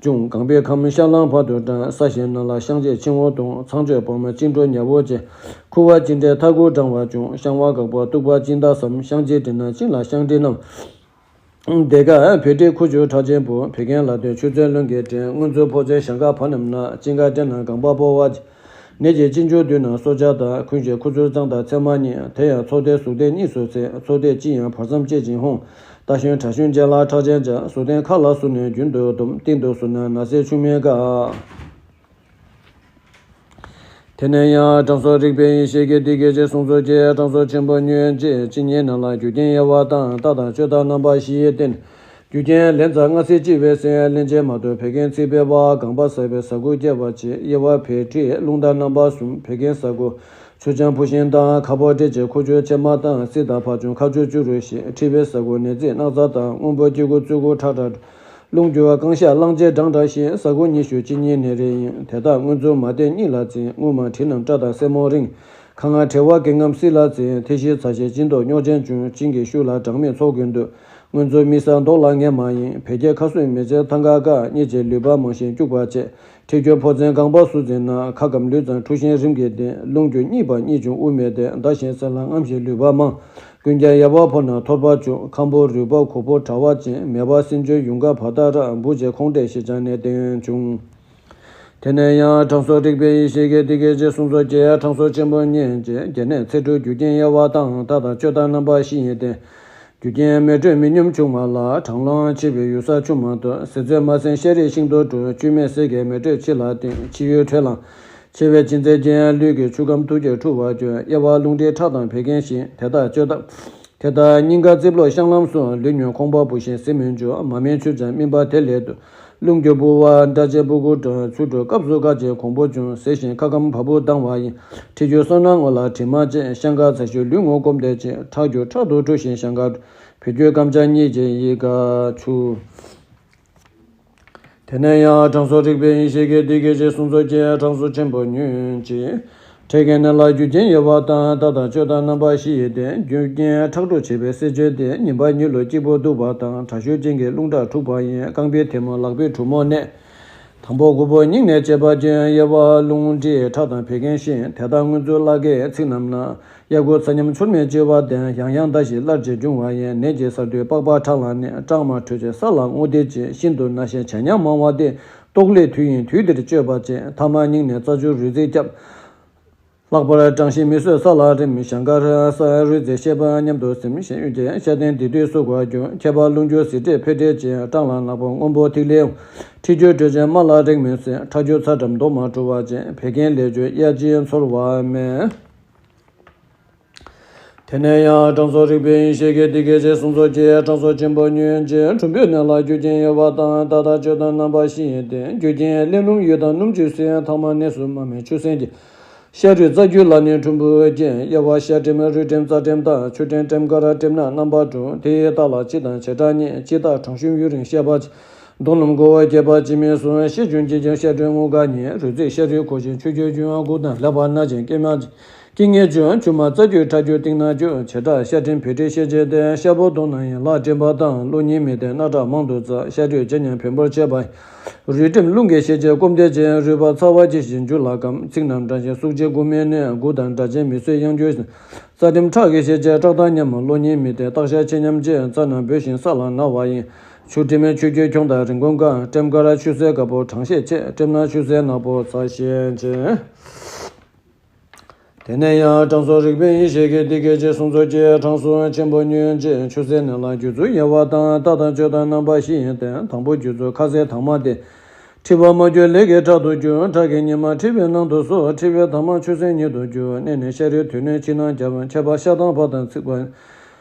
འབྱུང་། རྐང་པའི་ཁམས་ཤ་ལང་བར་དུ་འགྲངས། ས་གཞན་རྣམས་ལ་བཤང་གཅི་ཆེན་པོ་གཏོང་། ཚངས་སྤྱོད་བར་མ་གཅིན་འཁྲུ་ཉ་བོ་ཅན། ཁུ་བ་གཅིན་འདྲེས་མཐའ་ཁུག་འགྲང་བ་འབྱུང་། བཤང་བ་འགག་པ་གཏུག་པ་གཅིན་ད་སམ། བཤང་གཅི་འདྲེས་ན་གཅིན་ལ་བཤང་འདྲེས་རྣམས། དེ་ག་བད་མཁྲིས་ཁུ་ཆུ་ཁྲག་ཆེན་པོ། བད་ཀན་ལ་ལྟོས་ཆུ་ཚན་རླུང་གིས་འདྲེན། སྔོན་ཚུ་ཕོ་ཚན་བཤང་ཁ་བར་རྣམས་ན། གཅིན་སྐར་འདྲེས་ན་རྐང་པ་ཕོ་བ། ནད་ཀྱི་གཅིན་ཆུ་འདུས་ན་སོ་སྦྱར་དང་། ཁུན་ཞིང་ཁུ་ཚུར་གཙང་དང་ཚེར་མ་གཉིས། དེ་ཡང་ཚོགས་ཐེངས་གཟུགས་ཐེངས་གཉིས་སུ་ཚེག་ཚོགས་ཐེངས་གཅིག་ཡང་བར་མཚམས་བཅད་ཅིང་ཧོང་། རྟ་ཞོན་དྲ་ཞོན་རྗེས་ལ་ཁྲག་ཆེན་འཇག་གཟུགས་ཐེངས་ཁ་ལ་གཟུགས་ནས་རྒྱུན་དུ་འདུམ། གཏིང་དུ་ཟུག་ན་ན་ཟས་ཆུ་མེད་དཀའ། དེ་ནས་ཡང་དྲང་སྲོང་རིག་པའི་ཡེ་ཤེས་ཀྱིས་འདི་སྐད་ཅེས་གསུངས་སོ། ཀྱེ་དྲང་སྲོང་ཆེན་པོ་ཉོན་ཅིག་གཅིན་སྙི་ནད་ལ་རྒྱུ་རྐྱེན་དབྱེ་བ་དང་། རྟགས་དང་བཅོས་དང་རྣམ་པ་བཞི་ཡི་སྟེང་། རྒྱུ་རྐྱེན་ལན་ཚྭ་སྔ་སེར་ལྕི་བའི་སེལ། ལན་ཆད་མ་ཐུབ་བད་ཀན་ཚིག་པའི་བ། རྐང་པ་ཟགས་པའི་ཟ་ཁུ་སྐྱེ་བ་བྱེད། དབྱེ་བ་བད་མཁྲིས་རླུང་དང་རྣམ་པ་གསུམ། བད་ཀན་ཟ་ཁུ་ཆུ་རྐྱང་ཕུ་ཤིང་དང་། ཁ་ཕོ་འདྲེ་ཅན་ཁུ་ཆུ་ཕྱེ་མ་དང་། བསིལ་དང་ཕར་བྱུང་ཁ་ཆུ་བཅུ་རུ་བཞི། མཁྲིས་པའི་ཟ་ཁུ་ནས་རྩིས་སྣག་ཚ་དང་། སྔོན་པོ་སྐྱེ་དགུ་བཙུགས་དགུ་ཁྲག་ཁྲག། རླུང་རྒྱུ་བ་རྐང་ཤ་གླང་ཆེན་སྦྲང་འདྲ་ཞིང་། ཟ་ཁུ་ཉི་ཤུ་གཅིན་སྙིའི་ནད་རིགས་ཡིན། དེ་དག་སྔོན་ཚུ་མ་བསྟེན་གཉིད་ལ་འཛིན། སྔོན་མ་དྲི་རྣམས་སྐྲ་དང་སེན་མོ་རིང་། ཁ་ང་གྲེ་བ་གད་རྔམ་བསིལ་ལ་འཛིན། ཐིག་ཤིང་ཚ་ཞིང་གཅིན་ཏོག་རྙོག་ཅན་འབྱུང་། གཅིན་གྱི་ཤུགས་ལ་གྲང་མིག་ཚོགས་ཀུན་འདུ། སྔོན་ཚུ་མི་ཟ་མདོག་ལ་ངན་མ་ཡིན། བད་ཀན་ཁ་ཟུག་མི་བྱེད་ཐང་ག་དཀའ། གཉིད་ཀྱི་ལུད་པ་མང་ཞིང་སྐྱུག་པ་བྱེད། མཁྲིས་རྒྱུ་ཕོ་མཚན་རྐང་པ་ཟུག་འཛིན་ན། ཁ་སྐམ་ལུས་གཙང་འཁྲུ་ཞིང་རིམས་ཀྱིས་ལྡན། རླུང་རྒྱུ་གཉིད་པ་གཉིད་ཅུང་དབུགས་མི་བདེ། ཟླ་ཞིང་སེར་ལ་རྔམ་ཞིང་ལུད་པ་མང་། ཀུན་ཀྱང་ཡལ་བ་ཕོ་ན་འཐོར་པ་བྱུང་། ཁམ་བུ་རུས་པ་གུག་པོ་དྲ་བ་ཅན། མེ་བ་སྲིན་རྒྱུ་ཡུངས་ཀ་བ་ཏ་ར། འབུ་བྱེད་ཁོང་འདྲེས་ཞེས་བྱ་ནས་བསྟན་བྱུང་། དེ་ནས་ཡང་དྲང་སྲོང་རིག་པའི་ཡེ་ཤེས་ཀྱིས་འདི་སྐད་ཅེས་གསུངས་སོ། ཀྱེ་དྲང་སྲོང་ཆེན་པོ་ཉོན་ཅིག་རྒྱུ་ནད་ཚེ་འཁྲུགས་རྒྱུ་རྐྱེན་དབྱེ་བ་དང་། རྟགས་དང་བཅོས་དང་རྣམ་པ་བཞི་ཡི་སྟེང་། རྒྱུ་རྐྱེན་མེ་དྲོད་མི་སྙོམས་ཆུང་བ་ལ། གྲང་རླུང་ཆེ་བའི་ཡུལ་སར་ཆུ་མ་འདུ། ཟས་ཚོད་མ་ཟིན་ཤ་རིགས་ཤིན་ཏུ་འཁྲུ། བཅུད་མེད་ཟས་ཀྱིས་མེ་དྲོད་ཕྱི་ལ་བཏོན། ཕྱི་ཡུལ་དྲོད་རླངས་ཆེ་བས་གཅིན་ཚད་ཀྱིས་ལུས་ཀྱི་ཆུ་ཁམས་ཐུར་གྱིས་འཁྲུ་བར་འགྱུར། དབྱེ་བ་རླུང་མཁྲིས་ཁྲག་དང་བད་ཀན་བཞི། དེ་དག་བཅོས་དང་། དེ་ལྟར་སྙིང་ག་རྩིབ་ལོགས་བཤང་ལམ་གསུམ། ལུས་ཉུང་ཁོང་པ་སྦུབས་ཤིང་ཟིན་མི་འཇུག་མ་སྨིན་ཆུ་ཆང་སྨིན་པ་དེ་ལས་བཏུ། རླུང་རྒྱུ་ལྦུ་བ་འདྲ་བྱེད་སྤུ་གུ་འགྲོ། ཆུ་དྲོད་སྐབས་སུ་དཀའ་ཆེ་གོང་བུ་འབྱུང་། ཟས་ཞིམ་ཁ་སྐམ་བ་སྤུ་ལྡང་བ་ཡིན། མཁྲིས་རྒྱུ་སོ་ན་སྔོ་ལ་དྲི་མ་བཅས། བཤང་ཁ་ཚ་ཤུ་ལུས་ངོ་སྐོམ་དེ་བྱེད། ཁྲག་རྒྱུ་ཕྲག་ཏུ་འཁྲུ་ཞིང་བཤང་ཁ་འཁྲུ། བད་རྒྱུ་སྐམ་ཆ་གཉིས་བྱེད་ཡི་ག་ཆུ། དེ་ནས་ཡང་དྲང་སྲོང་རིག་པའི་ཡེ་ཤེས་ཀྱིས་འདི་སྐད་ཅེས་གསུངས་སོ། ཀྱེ་དྲང་སྲོང་ཆེན་པོ་ཉོན་ཅིག་འཕྲལ་གྱི་ནད་ལ་རྒྱུ་རྐྱེན་ཡོད་པ་དང་། ད་ལྟ་བཅོས་དང་རྣམ་པ་བཞི་ཡི་སྟེང་རྒྱུ་རྐྱེན་ཁྲག་འཁྲུགས་བྱེད་པའི་བསད་སྤྱོད་དེ། ཉིན་པ་གཉིས་ལ་སྐྱིགས་བུ་གདུག་པ་དང་། དྲག་ཤུལ་ཅན་གྱི་རླུང་ཁྲག་འཁྲུགས་པ་ཡིན། རྐང་པའི་ཐལ་མོ་ལག་པའི་གྲུ་མོ་ནས། དང་པོ་དགུ་པོ་སྙིང་ནས་བཅད་པ་ཅན། དབྱེ་བ་རླུང་མཁྲིས་ཁྲག་དང་བད་ཀན་བཞིན། དེ་དག་སྔོན་ཚུད་བླ་གའི་ཚིགས་རྣམས་ན། དབྱར་དགུན་ཚ་ཉམས་ཆུ་མེད་གཅོད་པ་ལྡན། ཡང་ཡང་ཟླ་བཞིན་སླར་གཅིག་འབྱུང་བ་ཡིན། ནད་ཀྱི་གསར་དུས་པགས་པ་ཁྲག་ལ་གནས། སྐྲངས་མ་དྲོད་ཆེ་ས་ལ་སྔོ་ལྡིར་ཅན། ཤིན་ཏུ་ན་ཞན་བྱ་ཉམས་མང་བ་སྟེ། ལྟོགས་ལས་དུས་ཡིན་དུས་འདིར་བཅོས་པ་ཅན། ཐ་མ་སྙིང་ནས་རྩ་ཆུ་རུས་ཚིགས་སྐྱབས། ལྷག་པར་སྐྲངས་ཤིང་མིག་ཟུར་ས་ལ་རིམ། བཞང་མཁར་ས་རུས་ཚིགས་ཤེད་པ་མཉམ་དུ་ཟིན། ཤེད་ཡོན་ཅན་ཤ་སྟེང་དེ་དུས་སུ་གོ་རྒྱུ། ཁྱད་པར་རླུང་རྒྱུ་ཟེར་འདྲེས་འཕེལ་འདྲེས་ཅན། སྐྲངས་ལ་ནག་པོ་སྔོན་པོ་ཐིག་ལེའི་འོང་། མཁྲིས་རྒྱུ་དྲོད་ཅན་རྨ་ལ་རེག་མི་སྲིད། ཁྲག་རྒྱུ་ཚ་གྲང་མདོག་མ་འཁྲུ་བ་ཅན། བད་ཀན་ལས་རྒྱུ་གཡའ་ལྕི་ཚོར་བ་མེད། དེ་ནས་ཡང་སྐྲངས་སོ་རིག་པའི་ཡེ་ཤེས་ཀྱིས་འདི་སྐད་ཅེས་གསུངས་སོ། ཀྱེ་སྐྲངས་སོ་ཆེན་པོ་ཉོན་ཅིག། ཁྲུམ་བུའི་ནད་ལ་རྒྱུ་རྐྱེན་ཡོད་པ་དང་། ད་ལྟ་བཅོས་དང་རྣམ་པ་བཞི་ཡི་སྟེང་རྒྱུ་རྐྱེན་རླན་རླུང་ཡུལ་དང་སྣུམ་བཅུད་ཟིན། ཐ་མ་གནས་སུ་མ་སྨིན་ཆུ་སྲིན་གྱི། ཤ་རུས་རྩ་རྒྱུས་ལ་ནི་ཁྲུམ་བུ་རྐྱེན། དབྱེ་བ་ཤ་སྐྲན་རུས་སྐྲན་རྩ་སྐྲན་དང་། ཆུ་སྐྲན་སྐྲན་དཀར་སྐྲན་ནག་རྣམ་པ་དྲུག། དེ་ཡི་རྟགས་ལ་སྤྱི་དང་བྱེ་བྲག་གཉིས། སྤྱི་རྟགས་གྲང་ཤུམ་ཡུན་རིང་བཤལ་བ། གདོང་ལུམ་མགོ་བོ་རྒྱས་པ་ལྕི་མིན་སོང་། ཤེད་ཆུང་སྐྱེད་ཀྱང་ཤ་སྐྲན་རྔུབ་ཁ་གཉིས། རུས་ཚིགས་ཤ་རུས་ཁུ་ཞིང་ཆུ་སྐྱོན་འབྱུང་བ་དགུ་དང་། ལྷ་པ་སྣ་ཅན་སྐེད་མ་སྐེད་ངན་འབྱུང་། ཆུ་མ་རྩ་རྒྱུས་ཁྲག་རྒྱུ་གཏིང་ནག་རྒྱུ། བྱེ་བྲག་ཤ་སྐྲན་བོད་འབྲེལ་ཤེད་ཆེ་སྟེ། ཤ་ཕོ་གདོང་ནག་ཡན་ལག་སྐྲན་པ་དང་། གློ་སྙིང་མི་བདེ་སྣ་ཁྲག་མང་དུ་འཛག་ཤ་རུས་ལྕི་ཉམས་བེམ་པོར་བྱེད་པ། རུས་སྒྲིམ་རླུང་གིས་ཤེད་ཆེ་སྐོམ་བདེ་ཅན། རུས་པ་ཚ་བ་ལྕི་ཞིང་རྒྱུ་ལ་སྐམ། ཚིགས་རྣམས་འགྲང་ཞིང་གཟུགས་ཆེ་དགུ་མིན་ནས། དགུ་དང་འདྲ་ཅན་མི་གསོད་ཡང་འགྱུར་ཞིང་། རྩ་སྒྲིམ་ཁྲག་གིས་ཤེད་ཆེ་སྐྲག་དང་ཉམས། གློ་སྙིང་མི་བདེ་བརྟག་བྱ་ཆེ་ཉམས་ཅན། རྩ་རྣམས་སྦོས་ཤིང་ས་ལ་ན་བ་ཡིན། ཆུ་དྲི་མེད་ཆུ་སྐྱོན་ཁྱོང་དང་རིན་གོང་དཀར། སྐྲན་དཀར་ཆུ་སེར་དཀར་པོ་གྲང་ཤས་ཆེ། སྐྲན་ནག་ཆུ་སེར་ནག་པོ་ཚ་ཤས་ཆེ། དེ་ནས་ཡང་སྐྲངས་སོ་རིག་པའི་ཡེ་ཤེས་ཀྱིས་འདི་སྐད་ཅེས་གསུངས་སོ། ཀྱེ་སྐྲངས་སོ་ཆེན་པོ་ཉོན་ཅིག། ཆུ་སེར་ནད་ལ་རྒྱུ་ཚུལ་དབྱེ་བ་དང་། རྟགས་དང་བཅོས་དང་རྣམ་པ་བཞི་ཡི་སྟེང་། དང་པོ་རྒྱུ་ཚུལ་ཁ་ཟས་དྭངས་མ་སྟེ། མཁྲིས་པ་མ་གྱུར་ལས་ཀྱི་དྲག་ཏུ་གྱུར། ཁྲག་གི་ཉི་མ་མཁྲིས་པའི་ནང་དུ་ཟུག། མཁྲིས་པའི་དྭངས་མ་ཆུ་སེར་ཉིད་དུ་གྱུར། གནས་ནི་ཤ་རུས་དོན་ནི་ཕྱི་ནང་རྒྱབ། མཆེད་པ་ཤ་དང་བ་དང་ཚིགས་པ།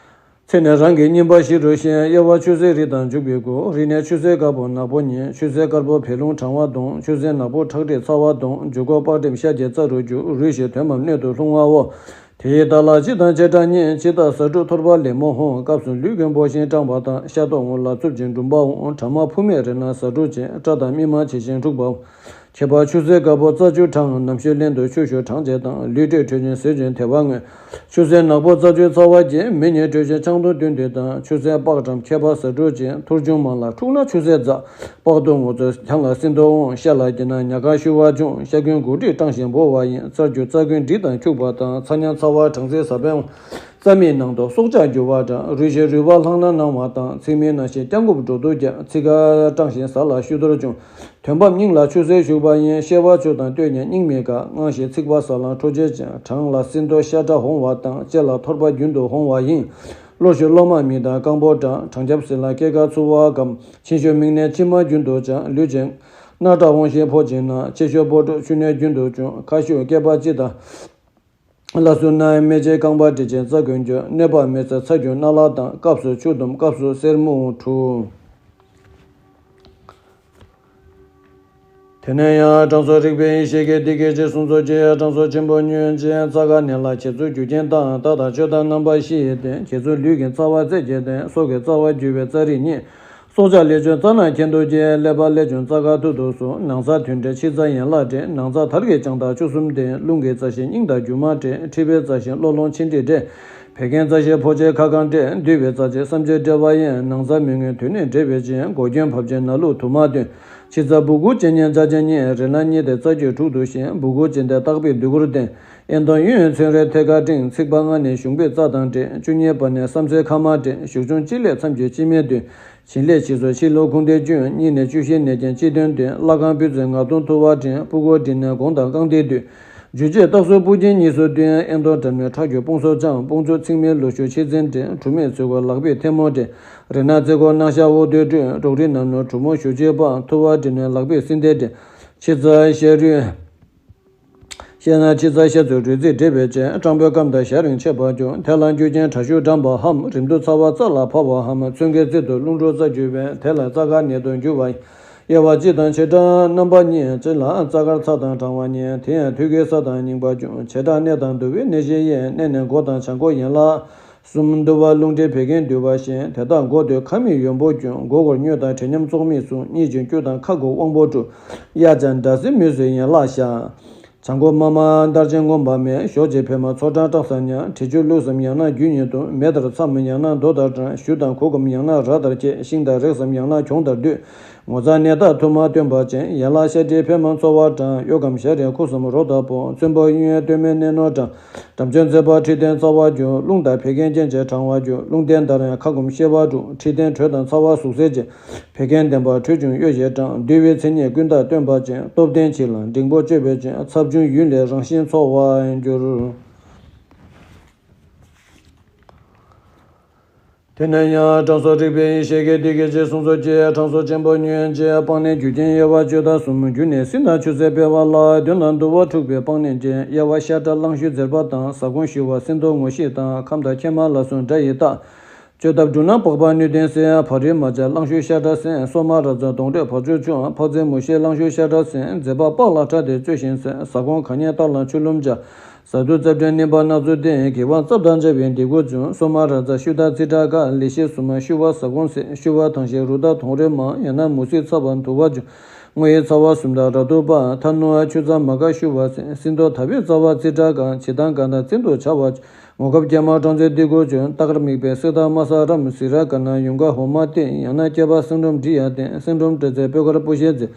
ཚེ་ནས་རང་གི་སྙིམ་པ་བཞི་རུ་ཤེས། དབྱེ་བ་ཆུ་སེར་རིགས་དང་འཇུག་པའི་སྒོ། རིགས་ནི་ཆུ་སེར་དཀར་པོ་ནག་པོ་གཉིས། ཆུ་སེར་དཀར་པོ་བད་རླུང་གྲང་བ་གདོང་། ཆུ་སེར་ནག་པོ་ཁྲག་མཁྲིས་ཚ་བ་གདོང་། འཇུག་སྒོ་པགས་རིམ་ཤ་གྱི་རྩ་རུ་རྒྱུ། རུས་ཤིང་དོན་མམ་སྣོད་དུ་ལྷུང་བའོ། དེ་ཡི་རྟགས་ལ་སྤྱི་དང་བྱེ་བྲག་གཉིས། སྤྱི་རྟགས་ཟ་འབྲུ་ཐོར་པ་ལེབ་མོ་འོང་། སྐབས་སུ་ལུས་ཀྱི་འབོ་ཞིང་སྐྲངས་པ་དང་། ཤ་མདོག་སྔོ་ལ་རྩུབ་ཅིང་འབྲུམ་པ་འོང་། དྲ་མ་ཕུ་མས་རེག་ན་ཟ་འབྲུ་ཅན། སྐྲ་དང་སྨིན་མ་ཆེ་ཞིང་འཁྲུགས་པའོ། ཁྱད་པར་ཆུ་སེར་དཀར་པོ་རྩ་ཆུ་གྲང་། ནམ་ཞོ་ལྷན་དུ་ཆུ་ཞོ་གྲང་བྱེད་དང་། ལུས་དྲོད་དྲོད་ཅན་ཟོས་ཅིང་དལ་བ་མངོན། ཆུ་སེར་ནག་པོ་རྩ་ཆུའི་ཚ་བ་སྐྱེད། མེ་ཉིད་དྲོད་ཅན་ཆང་འཐུང་བསྟུན་དུས་དང་། ཆུ་སེར་པགས་ཀྲམ་ཁྱད་པར་ཟ་འབྲུ་ཅན། ཐུར་ཆུང་མང་ལ་འཁྲུགས་ན་ཆུ་སེར་འཛག། པགས་གདུབ་ངོ་ཚོས་གྱང་ལ་སྲིན་ཏོག་འོང་། ཤ་ལ་སྐྱེས་ན་ཉ་གང་ཤུ་བ་འབྱུང་། ཤ་རྒྱུས་འགོ་ཁྲིད་སྐྲངས་ཤིང་འབོ་བ་ཡིན། རྩར་རྒྱུ་རྩ་རྒྱུས་འབྲི་དང་འཁྱུག་པ་དང་། ཚ་ཉམས་ཚ་བ་གྲང་ཚིགས་ཟ་བན་འོང་། རྩ་མིག་ནང་དུ་སྲོག་ཆགས་རྒྱུ་བ་གྲང་། རུས་ཤིང་རུས་པ་ལྷང་ན་ནང་བ་དང་། ཚིགས་མིག་ན་ཞིང་སྐྱ་རྔུབ་འགྲོ་དུས་ཀྱང་། ཚིགས་ཁ་སྐྲངས་ཤིང་ཟ་ལ་ཤུ་དོར་འབྱུང་། དོན་འབབ་སྙིང་ལ་ཆུ་སེར་ཞུགས་པ་ཡིན། བཤལ་བ་ཆུ་དང་ལྟོས་ཀྱང་སྙིང་མི་དགའ། དངངས་ཤིང་ཚིགས་པ་ཟ་ལང་ཁྲོ་བྱེད་ཅིང་། གྲང་ལ་སྲིན་ཏོག་ཤ་ཁྲག་འོང་བ་དང་། ལྕེ་ལ་ཐོར་པ་རྒྱུན་དུ་འོང་བ་ཡིན། གློ་ཞུ་གློ་མ་མིག་དང་རྐང་པོ་གྲང་། གྲང་རྒྱབ་ཟིན་ལ་སྐེད་ཁ་ཚུ་བ་སྐམ། མཆིན་ཞུ་མིག་ནས་མཆི་མ་རྒྱུན་དུ་འབྱུང་། ལུས་ཅན་སྣ་ཁྲག་འོང་ཞིང་ཕོ་ཅན་ན། མཆེ་ཞུ་སྤོ་ཕྲུག་ཆུ་སྣོད་རྒྱུན་དུ་འབྱུང་། ཁ་ཤུ་སྐེད་པ་སྤྱི་དང་། ལ་སུ་ན་མེ་ལྕེ་རྐང་པ་དྲི་ཅན་རྩ་འགུལ་འགྱུར། གནོད་པ་མི་བཟད་ཚ་རྒྱུ་རྣ་ལ་དྭངས། སྐབས་སུ་ཆུ་འདུམ་སྐབས་སུ་སེར་མོ་འཁྲུ། དེ་ནས་ཡང་སྐྲངས་སོ་རིག་པའི་ཡེ་ཤེས་ཀྱིས་འདི་སྐད་ཅེས་གསུངས་སོ། ཀྱེ་སྐྲངས་སོ་ཆེན་པོ་ཉོན་ཅིག། རྩ་དཀར་ནད་ལ་བྱེད་ཚུལ་རྒྱུ་རྐྱེན་དང་། རྟགས་དང་བཅོས་དང་རྣམ་པ་བཞི་ཡི་སྟེང་། བྱེད་ཚུལ་ལུས་ཀྱི་རྩ་བ་རྩེ་གཅིག་སྟེང་། སྲོག་གི་རྩ་བ་རྒྱུ་བའི་རྩ་རིགས་གཉིས། སྲོག་ཆགས་ལས་བྱུང་རྩ་ནག་གྱེན་དུ་སྐྱེ། ཀླད་པ་ལས་བྱུང་རྩ་དཀར་ཐུར་དུ་ཟུག། ནང་རྩ་དོན་འདྲེས་ཕྱི་རྩ་ཡན་ལག་འདྲེས། ནང་རྩ་དར་གྱི་བྱང་ཐང་བཅུ་གསུམ་འདྲེས། རླུང་གི་རྩ་ཤེད་སྙིང་དང་རྒྱུ་མ་འདྲེས། མཁྲིས་པའི་རྩ་ཤེད་གློ་ལོང་མཆིན་མཁྲིས་འདྲེས། བད་ཀན་རྩ་ཤེད་ཕོ་མཆེད་ཁ་རྐང་འདྲེས། འདུས་པའི་རྩ་ཤེད་བསམ་བརྗོད་འདྲེས་པ་ཡིན། ནང་རྩ་མི་མངོན་དོན་ནི་འདྲེས་པའི་རྐྱེན། མགོ་སྐྱོན་བབ་ཅིང་ན་ལུགས་དུ་མ་སྟོན། ཕྱི་རྩ་སྦུ་གུ་ཅན་གཉིས་རྩ་ཅན་གཉིས། རེ་ལ་གཉིས་ཏེ་རྩ་རྒྱུས་དྲུག་ཏུ་ཤེས། སྦུ་གུ་ཅན་ཏེ་ལྟག་པའི་སྡུད་སྒོར་ལྡན། ཨེ་མདོ་གཡོན་ཚོན་རེ་ཐད་ཀར་འབྲིང་། ཚིགས་པ་ལྔ་ནི་གཞུང་པའི་རྩ་དང་འདྲེས། བཅུ་གཉིས་པ་ནི་བསམ་སེལ་ཁ་མ་འདྲེས། གཞུག་ཆུང་གཅིག་ལས་མཚམས་ཀྱི་སྤྱི་མེད་འདུས། བྱིན་ལས་ཕྱིས་སུ་ཕྱི་ལུགས་ཁུང་ཏེ་རྒྱུན། གཉིས་ནས་བཅུ་བཞི་ནས་ཀྱང་སྤྱི་དོན་འདུས། བརླ་རྐང་སྤུས་ཚད་ང་གདུང་ཐུ་བ་འདྲེས། སྤུ་གུ་འདི་ནས་གོང་དང་རྐང་མཐིལ་འདུས། རྒྱུ་བཅས་རྟགས་སུ་སྤུ་རྒྱན་གཉིས་སུ་འདུས། ཨེ་མདོ་འགྲམ་ནས་ཁྲག་རྒྱུ་དཔུང་སོ་བཅང་། དཔུང་ཚོགས་ཚིགས་མིན་ལུ་ཤུ་ཕྱི་འཛིན་འདྲེས། གྲུ་མེད་ཚུལ་སྒོ་ལག་པའི་ཐལ་མོ་འདྲེས། རེ་ན་རྩེ་སྒོ་སྣང་ཤར་འོག་ཏུ་འདྲེས། འབྲོག་རི་རྣམས་ནུ་གྲུ་མོ་ཞུ་རྗེས་པ། ཐུ་བ་འདྲེས་ནས་ལག་པའི་སྲིན་ཏེ་འདྲེས། ཕྱི་རྩ་ཤ་རུས། ཤ་ན་ཕྱི་རྩ་ཤ་ཚུ་རུས་རྩིས་འདྲེས་པའི་རྐྱེན། སྐྲངས་པའི་སྐམ་དང་ཞག་རིང་ཆད་པར་འགྱུར། དེ་ལ་རྒྱུ་རྐྱེན་དྲག་ཤུལ་འགྲངས་པའམ། རིམ་དུ་ཚ་བ་རྩ་ལ་བབས་པའམ། ཚོན་གྱི་རྩེ་དུ་རླུང་འཁྲུགས་རྩ་རྒྱུས་པས། དེ་ལ་རྩ་དཀར་ནད་དུ་འགྱུར་བ་ཡིན། དབྱེ་བ་སྤྱི་དང་བྱེ་བྲག་རྣམ་པ་གཉིས། སྤྱི་ལ་རྩ་དཀར་ཚ་དང་གྲང་བ་གཉིས། དེ་ཡང་དུས་ཀྱི་ས་དང་རྙིང་པ་འབྱུང་། བྱེ་བྲག་གནས་དང་འདུ་བའི་གནས་གཞི་དབྱེ། གནས་ནི་མགོ་དང་བྱང་ཁོག་ཡན་ལག་གསུམ། འདུ་བ་རླུང་མཁྲིས་བད་ཀན་འདུས་པ་བཞིན། དེ་དག་མགོ་སྟོད་ཁ་མིག་ཡོན་པོ་རྒྱུ། མགོ་སྐོར་མྱོས་དང་དྲི་ཉམས་བཙོག་མིག་གསུམ། གཉིས་ཀྱི་སྐྱུ་དང་ཁ་དགུ་དབང་པོ་དྲུག། གཡའ་བྱ་འདྲ་སྲིན་མི་བཟོད་ཡན་ལག་ཞག། བྱང་སྒོ་མ་མ་འདར་ཅན་སྒོམ་པ་མེད། ཞོགས་ཀྱི་བེ་མ་ཚོ་གྲང་སྐྲག་ས་ཉ། དྲི་ཆུ་བླུགས་སམ་ཡང་ན་རྒྱུ་ཉིད་དུ། མེ་ལྟར་མཚམས་ཡང་ན་རྡོ་ལྟར་སྐྲང་། གཞུ་དང་གུག་གམ་ཡང་ན་ར་ལྟར་སྐྱེས། ཤིང་དང་རེག་སམ་ཡང་ན་གྱོང་ལྟར་བསྡུས། ངོ་ཚ་ནད་རྟགས་ཐུར་མ་སྟོན་པ་ཅན། ཡན་ལག་ཤ་དྲི་བེ་མ་ཚོ་བ་གྲང་། གཡོ་སྒམ་ཤ་རའི་ཁུ་སམ་རོ་ལྟ་བུ། ཚོན་པོ་གཡུ་ཡན་སྟོད་སྨད་ནས་ནོར་གྲང་། འགྲམ་ཚོན་མཛེས་པ་ཁྲི་སྟེང་རྩ་བ་རྒྱུ། རླུང་དང་བད་ཀན་རྐྱེན་བྱས་གྲང་བ་རྒྱུ། རླུང་ལྡན་འདར་ཡང་ཁ་སྐོམ་ཤེས་པ་དྲུག་ཁྲི་སྟེང་དྲོད་དང་ཚ་བ་ཟུག་གཟེར་ཅན། བད་ཀན་ལྡན་པ་དྲོད་ཆུང་གཡོ་ཞེས་གྲང་། འདུལ་བའི་མཚན་ཉིད་ཀུན་བརྟགས་སྟོན་པ་ཅན། སྟོབས་ལྡན་ཕྱི་ལ་འབྲིང་པོ་གཅོད་པའི་ཅན། ཚབས་ཆུང་ཡུལ་ལས་རང་བཞིན་ཚོར་བར་འགྱུར། དེ་ནས་ཡང་དྲང་སྲོང་རིག་པའི་ཡེ་ཤེས་ཀྱིས་འདི་སྐད་ཅེས་གསུངས་སོ། ཀྱེ་དྲང་སྲོང་ཆེན་པོ་ཉོན་ཅིག་སྤང་ནི་རྒྱུ་རྐྱེན་དབྱེ་བ་བཅུ་དང་གསུམ། རྒྱུ་ནི་སྲིན་དང་ཆུ་སེར་སྤེལ་བ་ལ། གདོན་དང་འདུ་བ་འཁྲུགས་པའི་སྤང་ནི་ཅན། དབྱེ་བ་ཤ་ཁྲག་རླངས་ཤུགས་མཛེར་པ་དང་། ཟ་སྐོམ་ཞུ་བ་སྲིན་ཐོར་ངོ་ཤེས་དང་། ཁམས་དང་མཁལ་མ་ལ་སོགས་དགྲ་ཡི་རྟགས། བཅོས་ཐབས་འབྲུ་སྣ་པགས་པ་ནུས་ལྡན་སྲེད། བ་རི་མ་ཆ་རླངས་ཤུགས་ཤ་ཁྲག་སྲེད། སོ་མ་ར་ཛ་དོང་རས་བ་ཅུ་ཆུ། ཕག་རྫི་མུ་ཤེས་རླངས་ཤུགས་ཤ་ཁྲག་སྲེད། མཛེ་པགས་པགས་ལ་ཁྲག་དེ་བཅོས་ཤིང་སྲེད། ཟ་སྐོམ་ག་ཉེ་རྟགས་ལ་ཆུ་ལུམ་བྱ། ཟ་དུས་རྩབ་འདྲེན་ནིམ་པ་སྣ་ཚོགས་ལྡན། གི་ཝང་རྩབ་དང་བཅའ་བའི་ལྡེ་གུ་བྱུང་། སོ་མ་ར་ཛ་ཤུ་དང་ཙི་ཏྲ་ཀ་ལི་ཤི་སུ་མ་ཤུ་བ་ཟ་སྐོམ་སྲེད། ཤུ་བ་ཐང་ཤེས་རུ་དང་དོང་རས་མང་། ཡང་ན་མུ་སི་ཚ་བ་དུ་བ་བྱུང་། སྔོ་ཡི་ཚ་བ་གསུམ་དང་ར་དུ་པ། ཐ་ནུ་ཨ་ཆུ་ཚ་མ་ཀ་ཤུ་བ་སྲེད། སྲིན་ཐོར་ཐ་བའི་རྩ་བ་ཙི་ཏྲ་ཀ་བྱི་དང་ག་དང་ཙི་དུ་བྱ་བ་བྱུང་། ངོ་སྐབས་སྐྱེས་མ་སྲང་རྩེ་ལྡེ་གུ་བྱུང་། སྟག་ར་མིག་པའི་སེ་ཐ་མ་ས་རམ་སི་ར་ཀ་ན་ཡུང་ག་ཧོ་མ་ཏི། ཡང་ན་སྐྱེས་པ་སེང་སྒྲོམ་འབྲི་ཡ་ཏེ། སེང་སྒྲོམ་སྤྲེལ་རྩེ་སྤོས་དཀར་སྤུ་ཤེལ་རྩེ།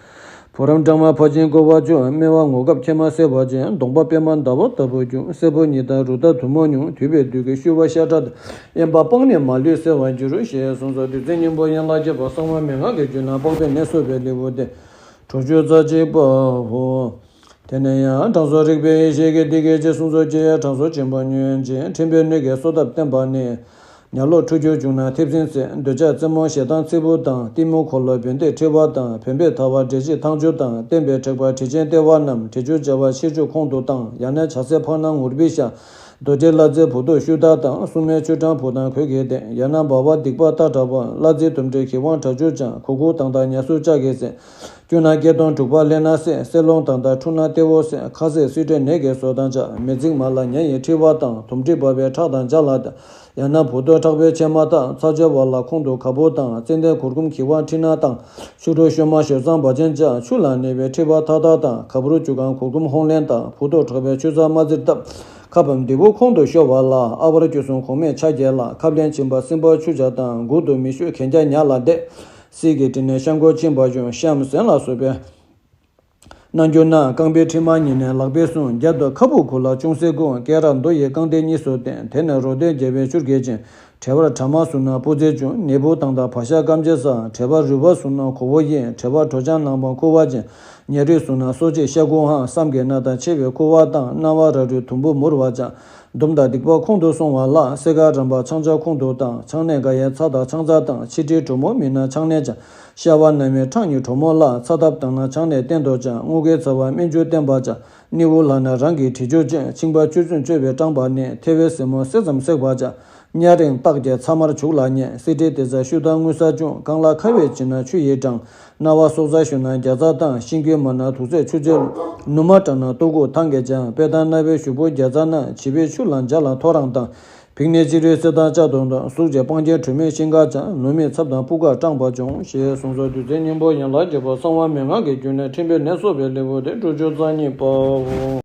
ཕོ་རམ་སྦྲང་མ་ཕ་ཆེན་ཀོ་བ་བཅུ། སྨེ་བ་ངོ་སྐབས་ཁྱེ་མ་སེར་བ་ཅན། གདོང་པ་པད་མ་ཟླ་བ་ལྟ་བུ་འགྱུར། སེར་པོ་ཉི་ཟླ་རུ་ཟླ་དུ་མོ་ཉུང་། དུས་པའི་དུས་ཀྱི་ཤུ་བ་ཤ་ཁྲག་དང་། དབེན་པ་སྤང་ནས་མ་ལུས་སེལ་བར་འགྱུར། ཞེས་གསུངས་སོ། བདུད་རྩི་སྙིང་པོ་ཡན་ལག་བརྒྱད་པོ་གསང་བ་མན་ངག་གི་རྒྱུད་ན་དཔག་ཚད་ནས་གསུངས་པའི་ལེའུ་སྟེ། དྲུག་ཅུ་རྩ་གཅིག་པའོ། དེ་ནས་ཡང་དྲང་སྲོང་རིག་པའི་ཡེ་ཤེས་ཀྱིས་འདི་སྐད་ཅེས་གསུངས་སོ། ཀྱེ་དྲང་སྲོང་ཆེན་པོ་ཉོན་ཅིག་ཕྲེང་བའི་སྣོད་ཀྱི་གསོ་ཐབས་བསྟན་པ་ནི། ཉ་ལོ་ཁྲུ་ཆུ་བྱུང་ན་མཐེབ་སྲིན་བརྩེགས། འདོད་ཆགས་རྩེ་མོ་ཞེ་སྡང་ཚིལ་བུ་དང་། གཏི་མུག་འཁོར་ལོ་བོན་སྡེ་མཁྲིས་པ་དང་། བོན་པོའི་ཐ་བ་འབྲས་ཕྱེ་ཐང་ཆུ་དང་། བསྟན་པའི་དྲེགས་པ་དྲི་ཆེན་ལྟེ་བ་རྣམས། དྲི་ཆུ་བྱ་བ་ཤེལ་ཆུ་ཁོང་དུ་བཏང་། ཡང་ན་བྱ་སེར་ཕག་ནག་ངུར་པི་ཤ། རྡོ་རྗེ་གླ་རྩི་བུ་ཏོ་ཤུ་དག་དང་། སྲུང་མའི་ཆུ་སྦྲང་བུ་དང་གོས་ཀྱི་སྟེང་། ཡང་ན་འབར་བ་སྡིག་པ་རྟ་དྲག་པོ། གླ་རྩི་དུམ་གྲི་གི་ཝང་དྲག་ཆུ་ཅན། གུ་གུ་དང་དང་ཉ་སུ་ལྕགས་ཀྱི་སེན། སྐྱུར་ན་སྐྱེ་སྟོང་དྲུག་པ་ལྷས་ན་སེ། སེ་ལོང་དང་དང་འཁྲུ་ན་ཏེ་བོ་སེ། ཁ་ཟས་སི་ཏྲེ་ནས་ཀྱི་བཟོ་དང་བྱ། མེ་འཛིག་མ་ལ་ཉ་ཡི་མཁྲིས་པ་དང་། དུམ་གྲི་འབར་བའི་ཁྲག་དང་བྱ་ལ་དང་། ཡང་ན་བུ་ཏོ་ཁྲག་པའི་ཕྱེ་མ་དང་། ཚ་བྱ་བ་ལ་ཁོང་དུ་ག་བུ་དང་། ཙན་དན་གུར་གུམ་གི་ཝང་ཁྲི་ན་དང་། ཤུ་གྲུ་ཤོ་མ་ཞོ་ཚང་བ་ཅན་བྱ། ཆུ་ལ་གནས་པའི་མཁྲིས་པ་ཐག་ཐག་དང་། ག་བུར་ཆུ་གང་གུར་གུམ་ཧོང་ལེན་དང་། བུ་ཏོ་ཁྲག་པའི་ཆུ་ཚ་མ་ཙིར་བཏབ། ཁ་བམ་ལྡེ་བུ་ཁོང་དུ་ཤོར་བ་ལ། ཨ་བར་སྐྱོ་གསུམ་གོང་མས་ཆ་རྒྱས་ལ། ཁབ་ལེན་བྱིན་པ་སྲིན་པོ་ཆུ་བྱ་དང་། མགུ་ཏོ་མི་ཤོད་གན་རྒྱ་ཉ་ལ་བརྡེག་སྲིད་ཀྱི་དྲི་ནས་ཤ་མགོ་གཅིན་པ་བྱུང་། གཤམ་ཟན་ལ་སོགས་པའི་སྣ་འགྱུར་ན། རྐང་པའི་མཁྲིས་མ་ཉིད་ནས་ལག་པས་བསྲུང་། རྒྱབ་ཏུ་ཁ་སྦུབ་གུ་ལ་ཅུང་ཟད་བཀུག་སྐེ་རགས་རྡོ་ཡི་རྐང་མཐིལ་གཉིས་སུ་བསྟན། དེ་ནས་རོ་སྟོད་རྒྱལ་བའི་ཆུར་གྱེས་ཅིང་། དྲེག་པར་ཁྲག་མ་བཟུང་ན་སྤུ་རྩེ་བྱུང་། ནད་འབུ་དང་དང་བ་ཤ་སྐམ་ཆེ་ས། དྲེག་པ་རུས་པ་བཟུང་ན་གོ་བོ་ཡིན། དྲེག་པ་དྲོ་ཆང་ནང་པ་ཁུ་བ་ཅན། ཉ་རུས་བཟུང་ན་སོ་ཕྱེད་ཤ་ཁུ་ཧང་། བསམ་གྱི་སྣ་དང་ཆེ་བའི་ཁུ་བ་དང་། སྣ་བ་ར་རུས་དུམ་བུ་མུར་བ་ཅན། འདུམ་དང་སྡིག་པ་ཁོང་དུ་སོང་བ་ལ། སེ་ག་རམ་པ་ཆང་ཆ་ཁོང་དུ་བཏང་། ཆང་ནས་དགའ་ཡའི་ཚྭ་དང་ཆང་ཚྭ་དང་། ཕྱི་དྲིལ་གྲོ་མོ་མིན་ན་ཆང་ནས་ཀྱང་། ཤ་བ་སྣ་མིན་ཁྲག་ཉིད་གྲོ་མོ་ལ། ཚྭ་ཐབ་དང་ན་ཆང་ནས་བསྟེན་དོ་ཀྱང་། རྔུལ་གྱི་ཚ་བ་སྨན་ཆུ་བསྟེན་པ་ཀྱང་། སྣེའུ་ལ་ན་རང་གི་དྲི་ཆུ་ཅན། མཆིན་པ་བཅུ་བཙུན་བཅོས་པའི་སྐྲངས་པ་ནི། ཐལ་བའི་སེན་མོ་སེ་ཙམ་བསྲེགས་པ་ཀྱང་། གཉའ་རེངས་སྟག་གི་ཚ་དམར་བྱུག་ལ་ཉེ། སེ་ཁྲི་དེ་ཚ་ཤུ་དང་རྔུལ་ས་ཅུང་། རྐང་ལག་ཁ་བས་བྱིན་ན་ཆུ་ཡིས་སྐྲངས། རྣ་བ་སྲོག་རྩ་ཞུ་ན་རྒྱ་ཚ་དང་། ཤིང་ཀུན་མ་ན་དུག་ཚད་ཆུ་ཚད། ནུ་མ་སྐྲངས་ན་ལྟོ་ཁུག་ཐང་གིས་སྦྱང་། དཔེ་དང་རྣ་བའི་གཞུག་པོ་རྒྱ་ཚ་ན། བྱི་བའི་ཆུ་ལ་འཇའ་ལ་ཐོ་རངས་དང་། བིང་ནི་ཅི་རུའི་སེ་དང་ལྕགས་དོང་དང་། གཟུགས་ཀྱི་སྤང་རྒྱན་དྲོད་མེད་ཤིང་ཁ་ཅན། ནུ་མའི་ཚབ་དང་སྤུ་ཁ་སྐྲངས་པ་བྱུང་། ཞེས་གསུངས་སོ། བདུད་རྩི་སྙིང་པོ་ཡན་ལག་བརྒྱད་པོ་གསང་བ་མན་ངག་གི་རྒྱུད་ནས་ཕྲེང་བའི་ནད་གསོ་བའི་ལེའུ་སྟེ་དྲུག་ཅུ་རྩ་གཉིས་པའོ།